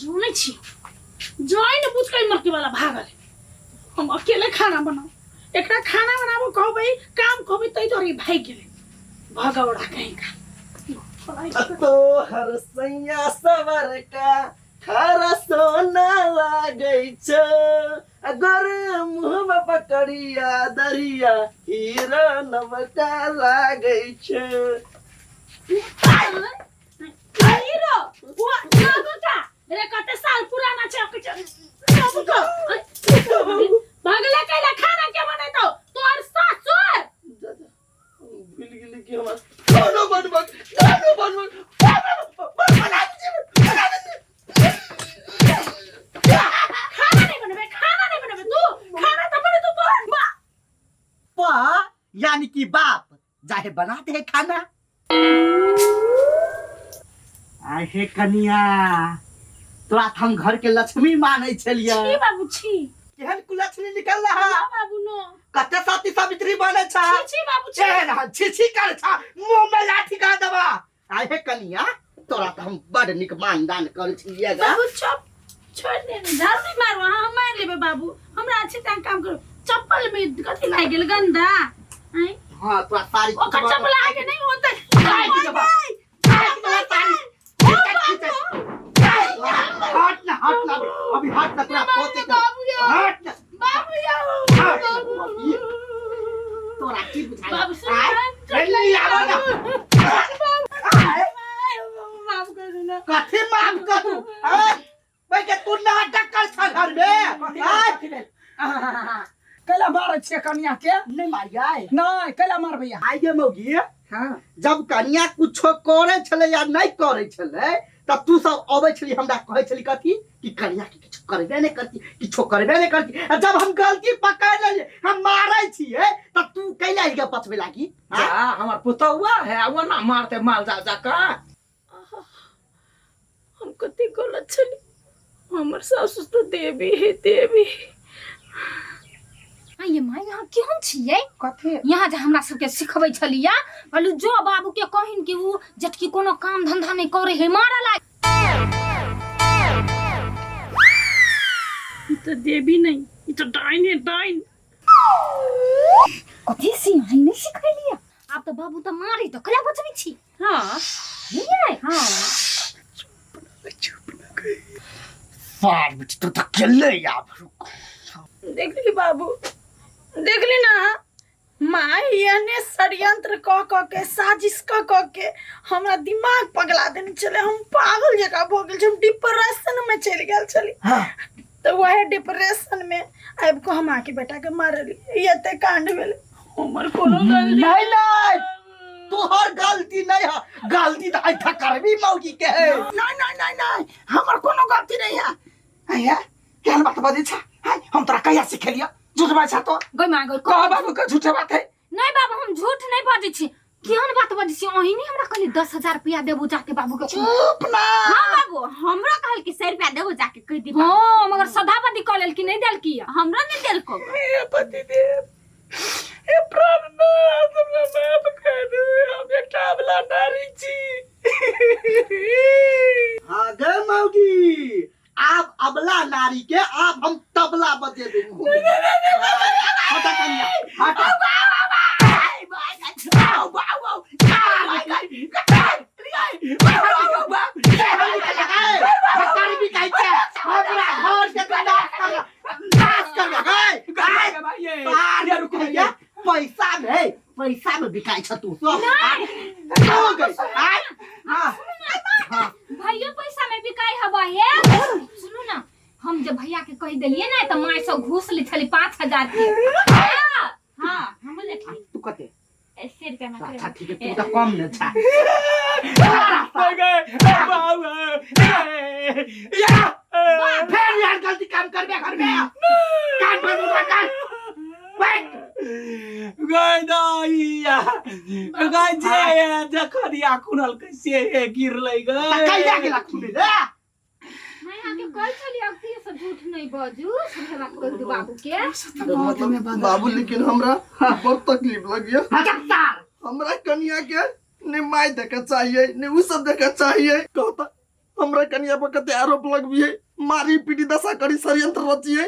जानै छी जाइन बुझ के मरके वाला भागल हम अकेले खाना बनाऊ एकरा खाना बनाबो कहबै काम कहबै तै दुआरे ई भागि गेलै भगौड़ा कहीं का तोहर सैया सवर का खारा सोना लागै छौ अगर मुँह पकड़िया दरिया हीरा नवका लागै छौ। हीरो वो नवका रे कते साल पुराना छै ओकर छै नवका भगले कैला खाना के बनेतौ तोहर सासुर। भूल गेली कि हमरा खाना बनबक खाना बनबक बना बना। खाना नहीं बनबे, खाना नहीं बनबे तू खाना तो बने तू तोहर बा पा यानी कि बाप जाहे बना दे खाना। आहे कनिया, तोरा तऽ हम घर के लक्ष्मी मानै छलियै। छी बाबू छी। केहन कुलक्ष्मी निकल रहा ना बाबू नो। कते सती सावित्री बने छा। छी छी बाबू छी। केहन हन छी छी कर छा, मुंह में लाठी का दबा। आहे कनिया, तोरा तऽ हम बड़ नीक मानदान कर छियै गा। बाबू चुप, छोड़ दे ने, झाड़ू नहीं मारू, हाँ, हम मार लेबे बाबू। हमरा अच्छे तरह काम करो। चप्पल में कथी लागि गेल गंदा? आँय? हाँ, तोरा साड़ी ओकर चप्पल आगे नहीं होते। साड़ी के जवाब। साड़ी के जवाब, साड़ी। हट ना, हट ना, अभी हट ना, तोरा पोते के। बाबू यौ। हट ना। बाबू यौ। हट ना, बाबू। तोरा की बुझाइ? बाबू, सुन आय, ना, एनी आबो ना। आय। माफ कर देना। कथी माफ करू? आय, भाई के तू नाटक कर छ घर में। आय। कैला मारै छियै कनिया के? नहीं मारियै। नहीं, कैला मारबै अहाँ? आइए मौगी। हाँ। जब कनिया कुछो करे छलै या नहीं करे छलै त तू सब अबै छली हमरा कहै छली कथी कि कनिया के किछु करबे नहीं करती, किछो करबे नहीं करती। आ जब हम गलती पकड़ लेलियै, हम मारै छियै त तू कैला आइल के बचबै लागी? जा, हमर पुतौआ है, वो ना मारते माल जा जा का। हम कते गलत छली, हमर सासु तो देवी है देवी। आइए माँ, यहाँ केहन छियै? कथी? यहाँ जे हमरा सबके सिखबै छलियै, कहलू जो बाबू के कहिन कि उ जेठकी कोनो काम धंधा नहीं करे है, मारऽ लाग। ई तो देवी नहीं, ई तो डाइन है डाइन। कथी सी अहीं नहीं सिखैलियै? आब तऽ बाबू तऽ मारी तऽ कला बचबै छी। हाँ। नहीं आए? हाँ। सार बेटी तो तऽ गेलै आब रुक। देखली बाबू, देखली ना माँ एहने षड्यंत्र कऽ कऽ के साजिश कऽ कऽ के हमरा दिमाग पगला देने छलै। हम पागल जकाँ भऽ गेल छी, हम डिप्रेशन में चलि गेल छली। हाँ। तऽ वएह डिप्रेशन में आबि कऽ हम अहाँके बेटा के मारलियै। ई एते कांड भेलै, हमर कोनो गलती नहीं, नहीं, तोहर गलती नहीं है, गलती तो ऐठा करबी मौगी के है। नहीं, नहीं, नहीं, नहीं, हमर कोनो गलती नहीं है। है, केहन बात बजै छा? है, हम तोरा कहिया सिखेलियौ झूठ बाजै छा तो? गै माँ, गै, कह बाबू के झूठे बात है। नहीं बाबू, हम झूठ नहीं बजै छी। केहन बात बजै छी? अहीं नहीं हमरा कहली 10,000 रुपया देबू जाके बाबू के। चुप ना। हाँ बाबू, हमरा कहल कि 100 रुपया देबू जाके कह दी। हाँ, मगर सदाबदी कह लेल कि नहीं देलकी? हमरा नहीं देलको। हे पतिदेव, हे प्राणनाथ, हमरा माफ कर दे, हम एकटा अबला नारी छी। हाँ गे मौगी, आप अबला नारी के आप हम तबला बजेबे खूब। हटा कनिया, हटा। पैसा में, पैसा में बिकाइ छ तू सब। हो गई। आय। हाँ। हाँ। भैया पैसा में बिकाइ हवा हे। सुनू ना, हम जब भैया के कहि देलिए ना त माय से घूस ले छली 5000 के। हाँ, हाँ, हम लेखली। तू कते? 100 रुपया में। अच्छा ठीक है, तू तो कम ने छा। फिर यार गलती काम करबे घर में। कान पर मुद्रा कान। बैठ। गय दाइया, गय जे जखन या खुनल कैसे गिरलै गय। त कैला गेला खुले रे? मैं यहाँ के कहै छली अगती से झूठ नहीं बाजू, सुधे बात कह दू बाबू के। मतलब बाबू, लेकिन हमरा बड़ तकलीफ लगिया। हटक सार। हमरा कनिया के ने माय देखे चाहिए ने उ सब देखे चाहिए। कहता हमरा कनिया पर कते आरोप लगबियै, मारी पीटी दशा करी षड्यंत्र रचियै।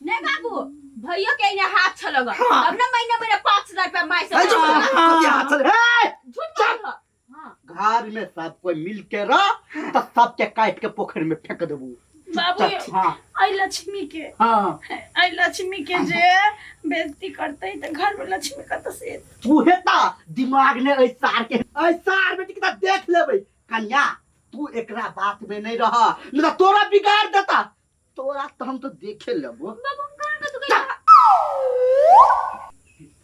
नहीं बाबू, भैया के इने हाथ छलग तब ना महीना महीना 5000 रुपया माय से ए, चुप, कथी हाथ छलै? ए, झूठ बोल रहा। हां घर में सब कोई मिल के रह तो सबके काट के पोखर में फेंक देबू। बाबू हाँ आई लक्ष्मी के, हाँ आई लक्ष्मी के जे बेइज्जती करते त घर में लक्ष्मी कत से तू हेता दिमाग ने ऐ सार के, ऐ सार बेटी के त देख लेबै। कन्या तू एकरा बात में नहीं रह, नहीं तो तोरा बिगाड़ देता। तोरा तो हम तो देखे लेबो। बाबू हम कहां कतु गइल?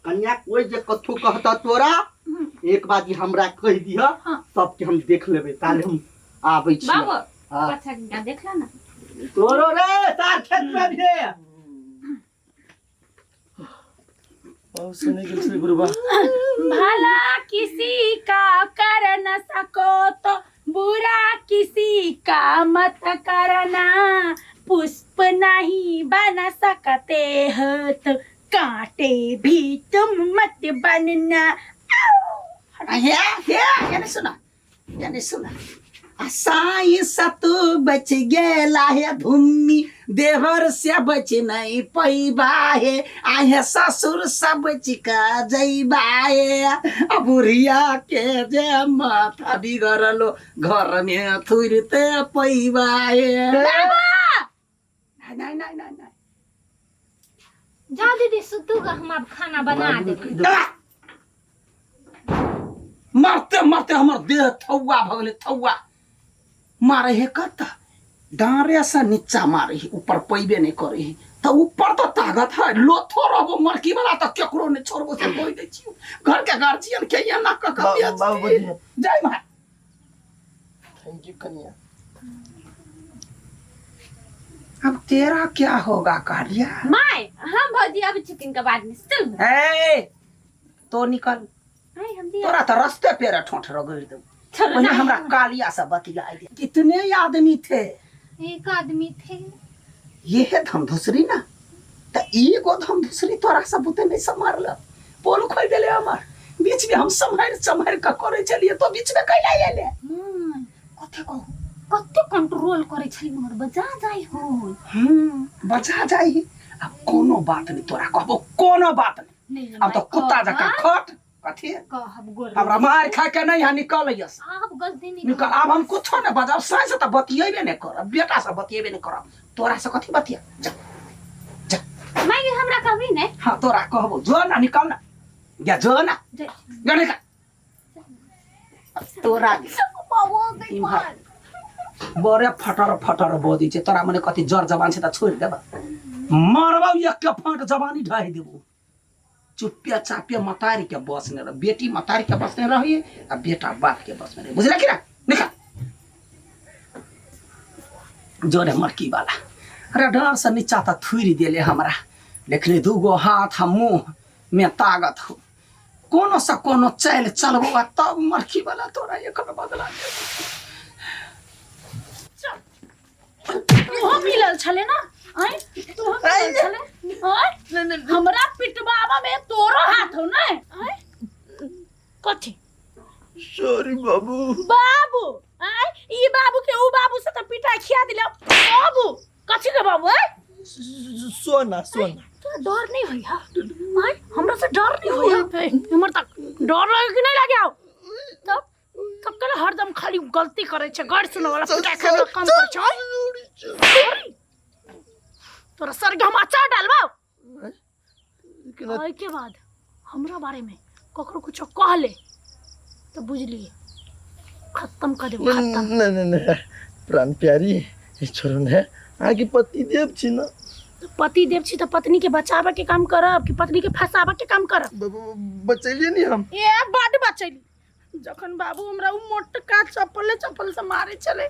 कन्या कोई जे कथू कहता तोरा एक बार हमरा कह दिह, सबके हम देख लेबै। ताले हम आबै छी। बाबू हाँ। अच्छा कन्या देखला ना तोरो रे सार खेत में भी है। बहुत सुने गेल छलै गुरुबा। भला किसी का कर न सको तो बुरा किसी का मत करना, पुष्प नहीं बन सकते हो तो कांटे भी तुम मत बनना। हे हे यानी सुना, यानी सुना, साई सतु बच गेला हे भूमि देवर से बच नहीं पैबा हे, आहे ससुर से बच का जैबा हे, आ बुढ़िया के जे माथा बिगड़लो घर में थुरते पैबा हे। नहीं नहीं नहीं नहीं नहीं। जा दीदी सुतू गा, हम अब खाना बना देबै। मरते मरते हमर देह थौआ भऽ गेलै, थौआ मारे हे कत डाँरे से नीचा मारे हे, ऊपर पैबे नहीं करे हे। तो ऊपर तो ताकत है, लोथो रहबो मरकी वाला तो केकरो नहीं छोड़बो से कहि दै छियौ। घर के गार्जियन के एना कऽ कऽ बेच बाबूजी। जय माँ। Thank you कन्या। अब तेरा क्या होगा कालिया? My हम भौजी अब चिकन के बाद में चल। ए तो निकल, आई हम दिया तोरा तो रास्ते पेरे ठोंठ रगड़ देबो। चलो पहले ना। हमरा कालिया से बतिया दे। कितने आदमी थे? एक आदमी थे। ये है धमधुसरी ना, त एगो धमधुसरी तोरा सब बुते नहीं संभारल, पोल खोल देले हमर। बीच में हम सम्हार सम्हार के करे चलिए तो बीच में कैला आएले। My कथे कहू कते कंट्रोल करे छली मगर बजा जाय हो। बचा जाई। अब कोनो बात नहीं तोरा कहबो, कोनो बात नहीं। नहीं अब तो कुत्ता जकाँ खट कथी कहब गोर हमरा मार खा के नहीं यहाँ निकल यस। आब गलती नहीं निकल। आब हम कुछो नहीं बजाब, साँझ से तो बतियेबे नहीं करब, बेटा से बतियेबे नहीं करब, तोरा से कथी बतिया। जा जा। My हमरा कहबी नहीं। हाँ तोरा कहबो, जो ना निकल ना, जा जो ना, जा। जा निकल। तोरा बाबू गई इम्हर। बड़े फटर फटर बजै छै तोरा, मने कथी जर जबान छै त छोड़ि देब, मरबौ एक के फाँट जबानी ढाहि देबौ। चुप्पे चापे मतारी के बस में रह, बेटी मतारी के बस में रही आ बेटा बाप के बस में रही, बुझले कि ना? निकल जोरे मरकी वाला। अरे डर से नीचा त थुरि देले हमरा, लेकिन दूगो हाथ आ मुँह में ताकत हो, कोनो से कोनो चालि चलबो आ तब मरकी वाला तोरा एकर बदला देबो। तोहो मिलल छले ना? आँय तोहो मिलल छले? आँय हमरा पिटवाबा में तोरो हाथ हो ना? आँय कथी? सॉरी बाबू। बाबू आँय ई बाबू के ऊ बाबू से त पिटाई खिया दिले। बाबू कथी के बाबू? आँय सोना सोना तोरा डर नहीं होई हा? आँय हमरा से डर नहीं होई हा? हमर त डर लगे कि नहीं लागे? आओ तब तब कल हरदम खाली गलती करे छे, गैर सुने वाला पिटाई खाए वाला काम करे छे। सॉरी तोरा सर के हम अचार डालबो। ओहि के बाद हमरा बारे में ककरो कुछो कहले तो बुझलिए खत्म कर देबो, खत्म। नहीं नहीं नहीं प्राण प्यारी छोड़ो ने, अहाँके पति देव छी ना। पति देव छी तो पत्नी के बचावे के काम करब कि पत्नी के फंसावे के काम करब? बचैलिए नहीं हम। ए बड बचैली। जखन बाबू हमरा उ मोटका चप्पले चप्पल से मारे छले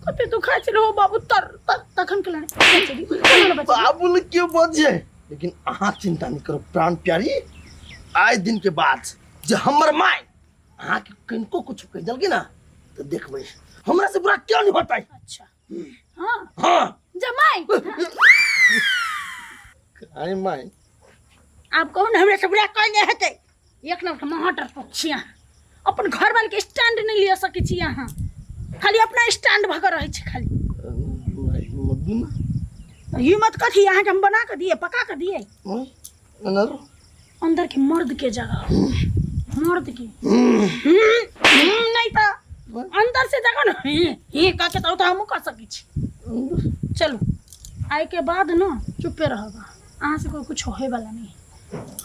कते दुखाय छले हो बाबू, तर तर तखन के लड़े बचैली, केना बचैली? बाबू ने क्यों बचे, लेकिन अहाँ चिंता नहीं करो प्राण प्यारी। आए दिन के बाद जे हमर my अहाँ के किनको कुछ कह देलकै ना तो देखबै हमरा से बुरा क्यों नहीं होता। अच्छा हाँ हाँ जमाई आई my आप कहू ना हमरा से बुरा कहीं नहीं हेतै। एक नंबर के महाटर पक्षी अहाँ, अपन घर वाले के स्टैंड नहीं लिया सकै छी अहाँ। खाली अपना स्टैंड भऽ कऽ रहै छै खाली। मत ना। ये मत कथी अहाँके हम बना कऽ दिए पका कऽ दिए। अनर अंदर के मर्द के जगह मर्द के नहीं तो अंदर से जगह न ही कह के तो हमहूँ कर सकै छी। चलू आइ के बाद न चुपे रहब अहाँ से कोई कुछ होए वाला नहीं,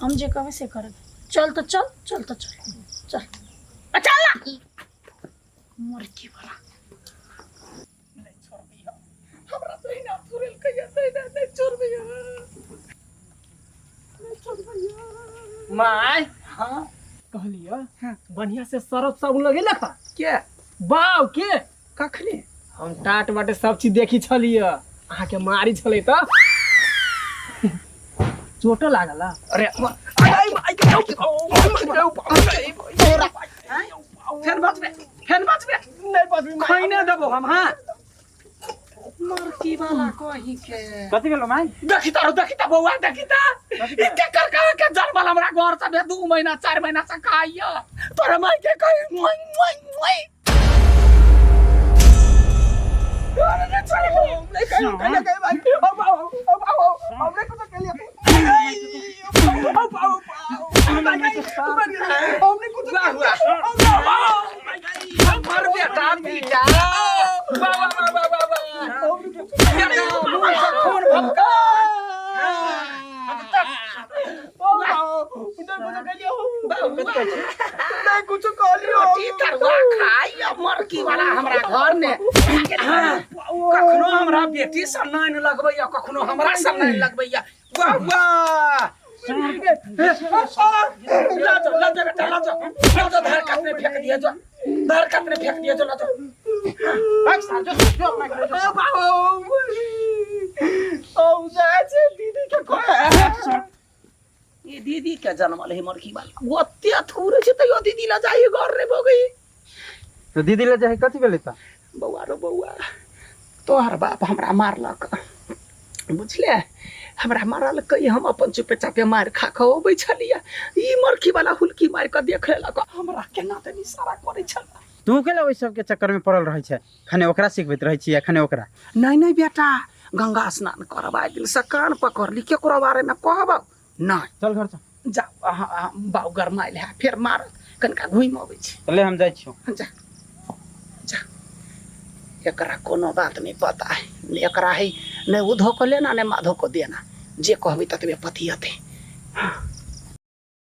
हम जे कहबै से करब। चल तो चल, चल तो चल, चल आ, चल ना मुर्गी वाला। हमरा तहिना थुरेल कहिया तहिना नहीं छोड़बै, नहीं छोड़बै। My हाँ कहलियो बढ़िया से सरफ साबुन लगेलक हँ? के बाव के कखने हम टाट बाटे सब चीज देखी छलियै, अहाँके मारी छलै तऽ चोटो लागल हँ? अरे फेर बचबे, फेर बचबे नहीं बचबी खैने देबो हम। हाँ मरकी वाला कही के कथी भेलो माय? देखी तारो, देखी ता बौआ, देखी ता ई के कर कर के जन्मल हमरा घर से 2 महीना 4 महीना से खाइया तोरा माय के कही मुई मुई मुई। अरे नहीं छोड़, नहीं कही, कही, कही भाई। अब आओ, अब आओ, हमने कुछ कह लिया। अब आओ, हमने कुछ वाह वाह मर बेटा बेटा वाह वाह वाह वाह वाह वाह बेटा मुंह से खून भपका। नहीं कुछ कहलियो। रोटी तरुआ खाई मरकी वाला हमरा घर ने। कखनो हमरा बेटी से नाइन लगबैया, कखनो हमरा से नाइन लगबैया। वाह वाह लाजो लाजो बेटा लाजो लाजो, धार काटने फेंक दिया जो, धार काटने फेंक दिया जो, लाजो। भाग साल, जो जो अपना घर जो। ओ जाय छै दीदी के कहे। ये दीदी के जन्मल है मरकी वाला ओते थूरे छै तैयो दीदी ला जाई घर रे भोगई। तो दीदी ले जाए कथी भेलै त? बौआ रो बौआ, तोहर बाप हमरा मारलक बुझले, हमरा मारलक हम अपन चुपे चापे मार खा खा अबै छलियै। ई मरकी वाला हुलकी मारि कऽ देख लेलक हमरा, केना तऽ इशारा करै छल। तू केला ओहि सबके चक्कर में पड़ल रहै छै? खने ओकरा सिखबैत रहै छी खने ओकरा। नहीं नहीं बेटा, गंगा स्नान करब आइ दिन से कान पकड़ली, केकरो बारे में कहब नहीं। चल घर चल। जाओ अहाँ बाउ गरमाइल है फेर मारत, कनिका घुमि अबै छी। ले हम जाइ छियौ। जा जा, एकरा कोनो बात नहीं पता है, एकरा है नहीं उधो को लेना नहीं माधो को देना, जे कहबी ततबे पतियते।